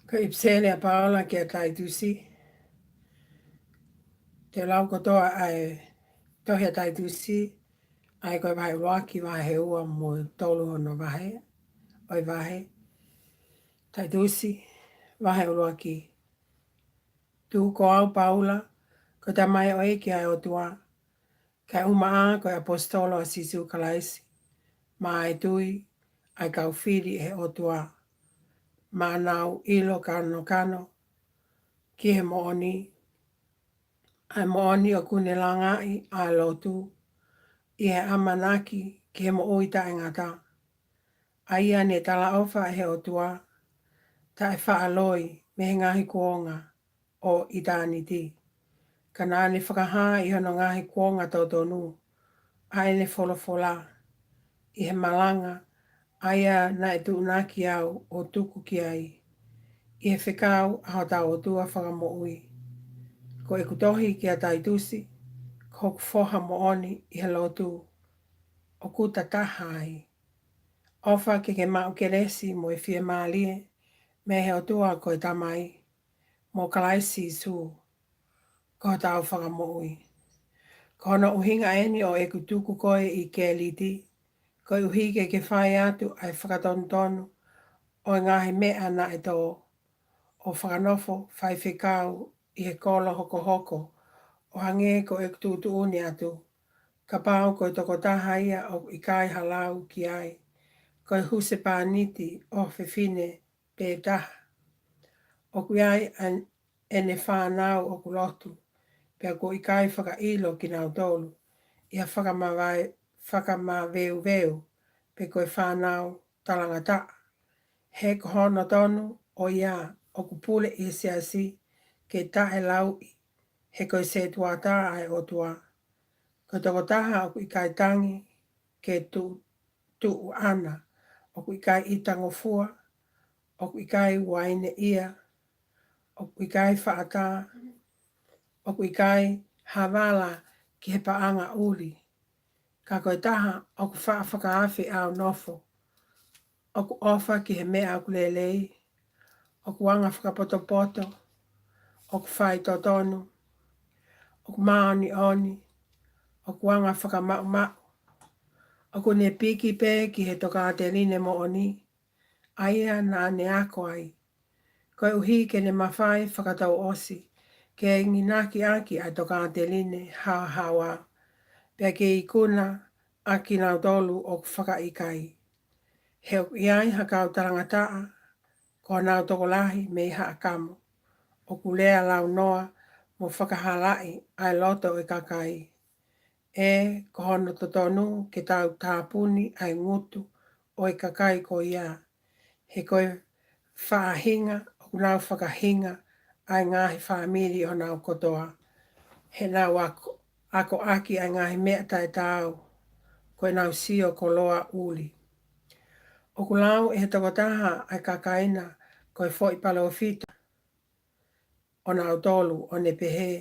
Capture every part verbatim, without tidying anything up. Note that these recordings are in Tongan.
Ko e ʻipiseli ʻa Paula kia Taitusi. Te u lau kotoa ʻa e tohi ʻa Taitusi, ʻa ia ko e vahe ʻuluaki, vahe ua mo e tolu hono vahe, ʻo e vahe. Taitusi, vahe ʻuluaki. Tuku ko au Paula, ko e tamaioʻeiki ʻa e ʻOtua, kae ʻumaʻā ko e ʻaposetolo ʻa Sīsū Kalaisi, maʻa e tui ʻa e kau fili ʻe he ʻOtua, maʻa ʻenau ʻilo kanokano ki he moʻoni, ʻa e moʻoni ʻoku ne langaʻi ʻa e lotu, ʻi he ʻamanaki ki he moʻui taʻengata, ʻa ia ne talaʻofa ʻe he ʻOtua, taʻefaʻaloi mei he ngaahi kuonga ʻo ʻitāniti. Ka naʻa ne fakahā ʻi hono ngaahi kuonga totonu, ʻa ʻene folofola, ʻi he malanga, ʻa ia naʻe tuʻunaki au ʻo tuku ki ai, ʻi he fekau ʻa hotau ʻOtua Fakamoʻui. Ko ʻeku tohi kia Taitusi, ko hoku foha moʻoni ʻi he lotu, ʻoku ta taha ai. ʻOfa ke ke maʻu kelesi mo e fiemālie, mei he ʻOtua ko e Tamai, mo Kalaisi Sīsū, ko hotau Fakamoʻui. Ko hono ʻuhinga eni ʻo ʻeku tuku koe ʻi Keliti, koeʻuhi ke ke fai atu ʻa e fakatonutonu ʻo e ngaahi meʻa naʻe tō, ʻo fakanofo faifekau ʻi he kolo hokohoko, ʻo hangē ko ʻeku tuʻutuʻuni atu, kapau ko e tokotaha ia ʻoku ʻikai ha lau ki ai, ko e husepāniti ʻofefine pē taha. ʻOku ʻi ai ʻa ʻene fānau ʻoku lotu, pea kuo ʻikai fakaʻilo kinautolu, ʻi ha fakamavae-, fakamaveuveu, pe ko e fānau talangataʻa. He ko hono tonu ʻo ia ʻoku pule ʻi he siasi ke taʻelauʻi, he ko e setuata ʻa e ʻOtua. Ko e tokotaha ʻoku ʻikai tangi ke tu-, tuʻu ʻana, ʻoku ʻikai ʻitangofua, ʻoku ʻikai uaineʻia, ʻoku ʻikai faʻa tā, ʻoku ʻikai havala ki he paʻanga ʻuli. Ka ko e taha ʻoku faʻa fakaafe ʻaunofo, ʻoku ʻofa ki he meʻa ʻoku lelei, ʻoku anga fakapotopoto, ʻoku faitotonu, ʻoku māʻoniʻoni, ʻoku anga fakamaʻumaʻu, ʻoku ne piki pē ki he tokāteline moʻoni, ʻa ia naʻa ne ako ai, koeʻuhi ke ne mafai fakatouʻosi ke enginaki ʻaki ʻa e tokāteline haohaoa, pea ke ikuna ʻa kinautolu ʻoku fakaʻikai. He ʻoku ʻi ai ha kau talangataʻa, ko honau tokolahi mei Haʻakamo, ʻoku lea launoa mo fakahalaʻi ʻa e loto ʻo e kakai. ʻE, ko hono totonu ke tau tāpuni ʻa e ngutu ʻo e kakai ko ia. He ko e faʻahinga ʻoku nau fakahinga ʻa e ngaahi fāmili ʻo nau kotoa. He nau ako, akoʻaki ʻa e ngaahi meʻa taʻetaau, ko e nau sio koloa ʻuli. ʻOku lau ʻe he tokotaha ʻa e kakai na ko e foʻi palōfita ʻo nautolu, ʻo ne pehē,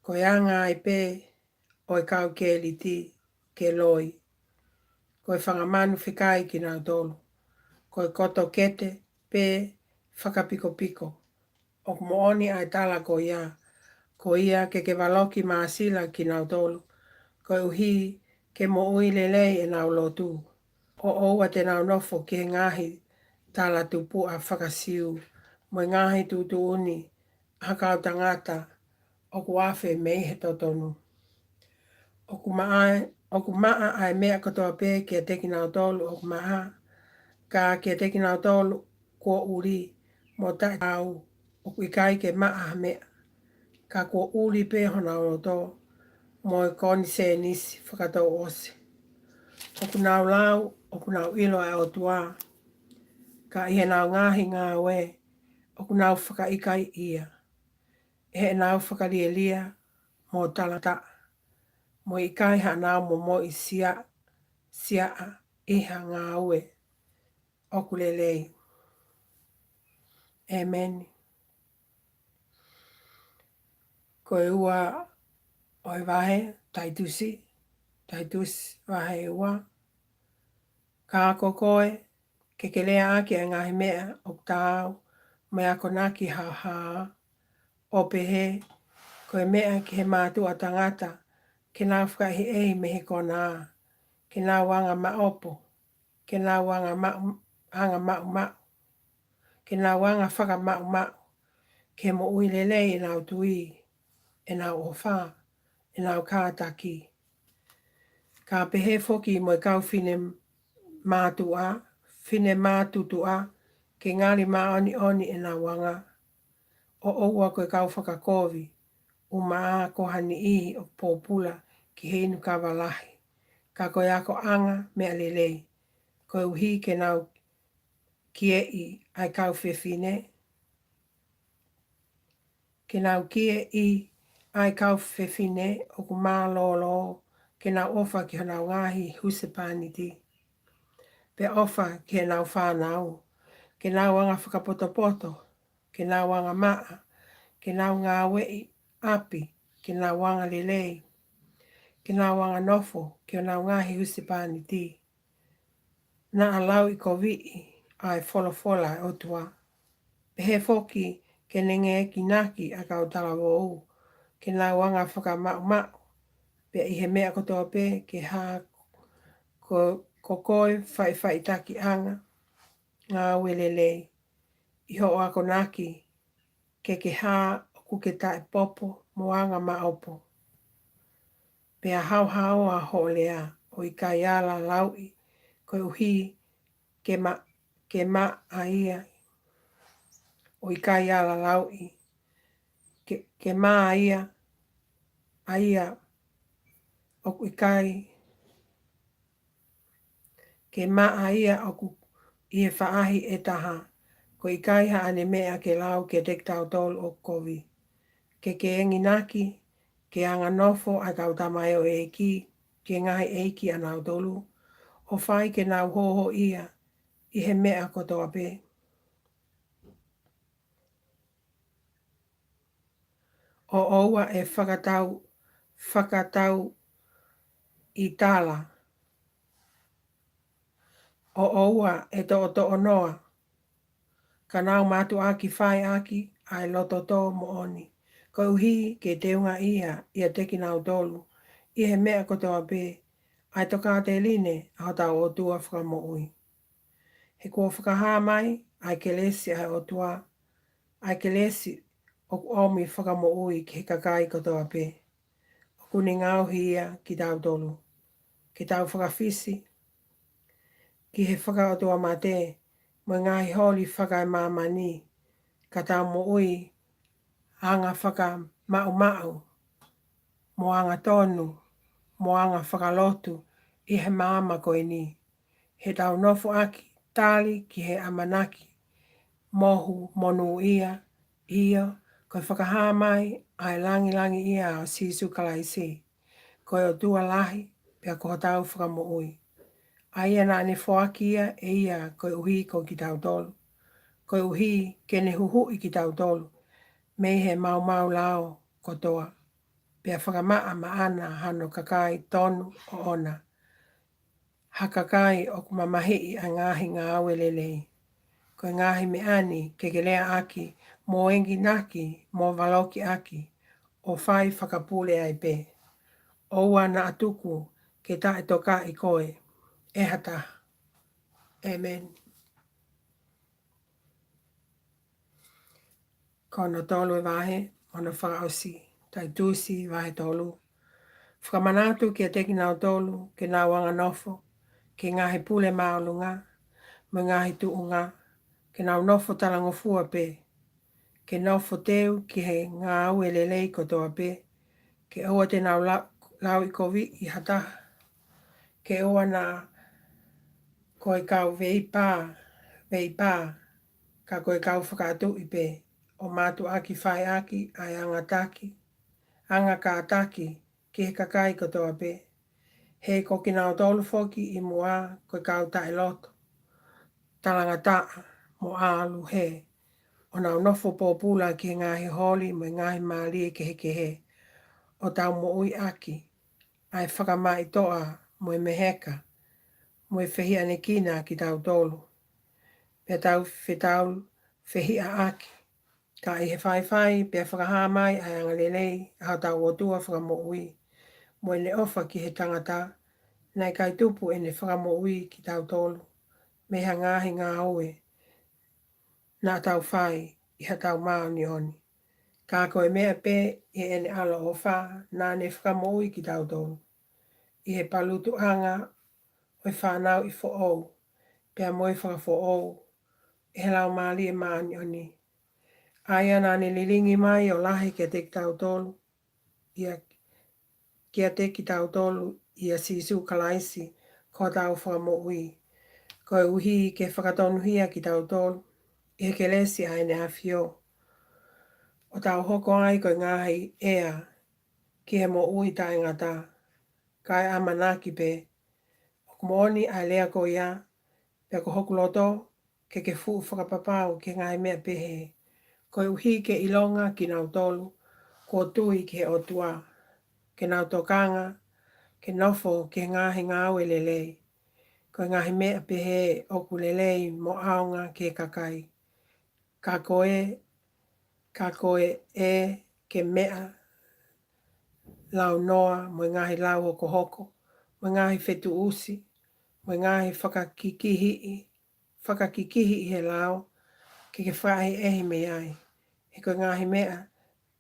ko e anga ai pē ʻo e kau Keliti ke loi, ko e fanga manu fekai kinautolu, ko e koto kete pē fakapikopiko. ʻOku moʻoni ʻa e tala ko ia, ko ia ke ke valoki māsila kinautolu, koeʻuhi ke moʻui lelei ʻenau lotu, ʻo ʻoua te nau nofo ki he ngaahi talatupuʻa faka-Siu, mo e ngaahi tuʻutuʻuni ʻa ha kau tangata ʻoku afe mei he totonu. ʻOku maʻa, ʻoku maʻa ʻa e meʻa kotoa pē kiate kinautolu ʻoku maʻa, ka kiate kinautolu kuo ʻuli mo taʻetaau, ʻoku ʻikai ke maʻa ha meʻa, ka kuo ʻuli pē honau loto mo e konisēnisi fakatouʻosi. ʻOku nau lau ʻoku nau ʻilo ʻa e ʻOtua, ka ʻi heʻenau ngaahi ngāue ʻoku nau fakaʻikaiʻi ia ʻe heʻenau fakalielia mo talangataʻa, mo e ʻikai haʻanau momoʻi sia, siaʻa ʻi ha ngāue ʻoku lelei. ʻEmeni. Ko e ua ʻo e vahe, Taitusi, Taitusi vahe ua. Ka ko koe, ke ke lea ʻaki ʻa e ngaahi meʻa ʻoku taau, mo e akonaki haohaoa, ʻo pehē, ko e meʻa ki he mātuʻa tangata, ke nau fakaʻehiʻehi mei he konā, ke nau anga maʻopo, ke nau anga maʻu, anga maʻumaʻu, ke nau anga fakamaʻumaʻu, ke moʻui lelei ʻenau tui, ʻenau ʻofa, ʻenau kātaki. Ka pehē foki mo e kau fine mātuʻa, fine mātutuʻa, ke ngali māʻoniʻoni ʻenau anga, ʻo ʻoua ko e kau fakakovi, ʻumaʻā ko ha niʻihi ʻoku pōpula ki he inu kava lahi, ka ko e akoʻanga meʻa lelei, koeʻuhi ke nau kieʻi ʻa e kau fefine, ke nau kieʻi ʻa e kau fefine ʻoku mālōlō, ke nau ʻofa ki honau ngaahi husepāniti, pea ʻofa ki heʻenau fānau, ke nau anga fakapotopoto, ke nau anga maʻa, ke nau ngāueʻi ʻapi, ke nau anga lelei, ke nau anga nofo ki honau ngaahi husepāniti. Naʻa lauʻikoviʻi ʻa e folofola ʻa e ʻOtua. Pehē foki ke ne ngēkinaki ʻa e kau talavou, ke nau anga fakamaʻumaʻu, pea ʻi he meʻa kotoa pē ke hā ko, ko koe faʻifaʻitakiʻanga, ngāue lelei, ʻi hoʻo akonaki, ke ke hā ʻoku ke taʻepopo mo anga maʻopo. Pea haohaoa hoʻo lea, ʻo ʻikai ala lauʻi, koeʻuhi ke ma, ke maʻa ia, ʻo ʻikai ala lauʻi, ke, ke maʻa ia, ʻa ia ʻoku ʻikai, ke maʻa ia ʻoku ʻi he faʻahi ʻe taha, ko e ʻikai haʻane meʻa ke lau kiate kitautolu ʻoku kovi. Ke ke enginaki, ke anga nofo ʻa e kau tamaioʻeiki, ki he ngaahi ʻeiki ʻanautolu, ʻo fai ke nau hōhoʻia ʻi he meʻa kotoa pē. ʻO ʻoua ʻe fakatau, fakatau ʻi tala. ʻO ʻoua ʻe toʻotoʻonoa, ka nau mātuʻaki fai ʻaki ʻa e loto tō moʻoni, koeʻuhi ke teungaʻia ʻiate kinautolu ʻi he meʻa kotoa pē ʻa e tokāteline ʻa hotau ʻOtua Fakamoʻui. He kuo fakahā mai ʻa e kelesi ʻa e ʻOtua, ʻa e kelesi ʻoku ʻomi fakamoʻui ki he kakai kotoa pē. ʻOku ne ngaohi ia kitautolu, ke tau fakafisi ki he fakaʻotuamate mo e ngaahi holi fakaemāmani, ka tau moʻui anga fakamaʻumaʻu, mo anga tonu, mo anga fakalotu ʻi he māmani ko eni. He tau nofoʻaki tali ki he ʻamanaki mohu monūʻia, ʻio, ko e fakahā mai ʻa e langilangiʻia ʻo Sīsū Kalaisi, ko e ʻOtua lahi, pea ko hotau Fakamoʻui. ʻA ia naʻa ne foaki ia ʻe ia koeʻuhi ko kitautolu, koeʻuhi ke ne huhuʻi kitautolu mei he maumau lao kotoa, pea fakamaʻa maʻana hano kakai tonu ʻoʻona, ha kakai ʻoku mamahiʻi ʻa e ngaahi ngāue lelei. Ko e ngaahi meʻa ni ke ke leaʻaki, mo enginaki, mo valokiʻaki, ʻo fai fakapule ai pē. ʻOua naʻa tuku ke taʻetokaʻi koe ʻe ha taha. ʻĒmeni. Ko hono tolu e vahe, hono fakaʻosi, Taitusi vahe tolu. Fakamanatu kiate kinautolu ke nau anga nofo ki he ngaahi pule māʻolunga mo e ngaahi tuʻunga, ke nau nofo talangofua pē, ke nofo teu ki he ngāue lelei kotoa pē, ke ʻoua te nau lau, lauʻikoviʻi ha taha, ke ʻoua naʻa ko e kau veipā, veipā, ka ko e kau fakaʻatuʻi pē, ʻo mātuʻaki fai ʻaki ʻa e angataki, anga kātaki ki he kakai kotoa pē. He ko kinautolu foki ʻi muʻa ko e kau taʻeloto, talangataʻa mo ʻalu hē, ʻo nau nofo pōpula ki he ngaahi holi mo e ngaahi mālie kehekehe, ʻo tau moʻui ʻaki ʻa e fakamaʻitoʻa mo e meheka, mo e fehiʻanekina kitautolu. Pea tau fetaul, fehiʻaʻaki. Ka ʻi he faifai pea fakahā mai ʻa e angalelei ʻa hotau ʻOtua Fakamoʻui, mo ʻene ʻofa ki he tangata, naʻe ʻikai tupu ʻene fakamoʻui kitautolu mei he ngaahi ngāue naʻa tau fai ʻi haʻatau māʻoniʻoni. Ka ko e meʻa pē ʻi heʻene ʻaloʻofa naʻa ne fakamoʻui kitautolu ʻi he palutuʻanga ʻo e fanauʻi foʻou, pea mo e fakafoʻou ʻe he Laumālie Māʻoniʻoni, ʻa ia naʻa ne lilingi mai ʻo lahi kiate kitautolu, ʻia, kiate kitautolu ʻia Sīsū Kalaisi ko hotau Fakamoʻui, koeʻuhi ke fakatonuhia kitautolu ʻi he kelesi ʻa ʻEne ʻAfio, ʻo tau hoko ai ko e ngaahi ʻea ki he moʻui taʻengata. Kae ʻamanaki pē ʻoku moʻoni ʻa e lea ko ia, pea ko hoku loto ke ke fuʻu fakapapau ki he ngaahi meʻa pehē, koeʻuhi ke ʻilonga kinautolu kuo tui ki he ʻOtua, ke nau tokanga ke nofo ki he ngaahi ngāue lelei. Ko e ngaahi meʻa pehē ʻoku lelei mo ʻaonga ki he kakai. Ka ko e, ka ko e ʻe ke meʻa launoa, mo e ngaahi lau hokohoko, mo e ngaahi fetuʻusi, mo e ngaahi fakakikihiʻi, fakakikihi ʻi he lao, ke ke fakaʻehiʻehi mei ai. He ko e ngaahi meʻa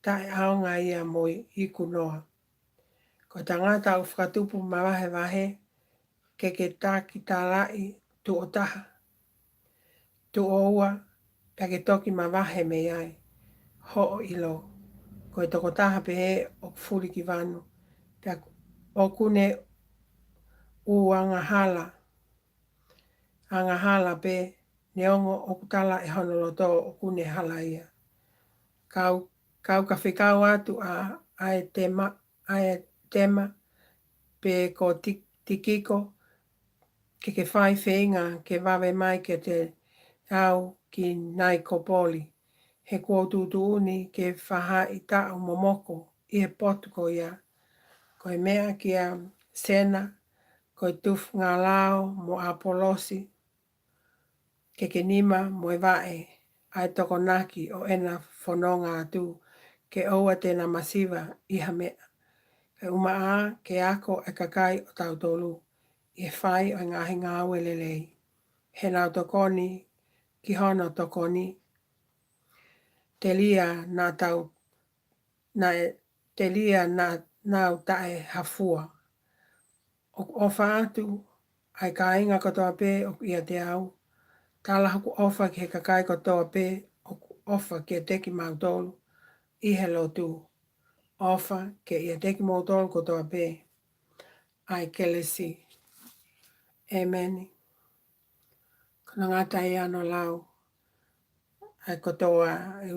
taʻeʻaonga ia mo ikunoa. Ko e tangata ʻoku fakatupu mavahevahe, ke ke takitalaʻi tuʻo taha, tuʻo ua, pea ke toki mavahe mei ai hoʻo ʻilo. Ko e tokotaha pehē ʻoku fuli ki vanu, pea ʻoku ne ʻū angahala, angahala pē, neongo ʻoku tala ʻe hono loto ʻoku ne hala ia. Kau, kau ka fekau atu ʻa, ʻa e tema, ʻa e tema, pe ko Ti-, Tikiko, ke ke fai feinga ke vave mai kiate au ki Naikopoli, he kuo u tuʻutuʻuni ke fahaʻitaʻu momoko ʻi he potu ko ia. Ko e meʻa kia Sena, ko e tufunga lao mo ʻApolosi, ke ke nima mo e vaʻe ʻa e Tokonaki ʻo ʻena fononga atu, ke ʻoua te na masiva ʻi ha meʻa. Kae ʻumaʻā ke ako ʻa e kakai ʻotautolu ʻi he fai ʻo e ngaahi ngāue lelei, he nau tokoni ki hono tokoni, telia naʻa tau, naʻe telia naʻa nau taʻe ha fua. ʻOku ʻofa atu ʻa e kāinga kotoa pē ʻoku ʻiate au. Tala hoku ʻofa ki he kakai kotoa pē ʻoku ʻofa kiate kimautolu ʻi he lotu. ʻOfa ke ʻiate kimoutolu kotoa pē ʻa e kelesi. ʻĒmeni. Ko hono ngata ia hono lau ʻa e kotoa ʻe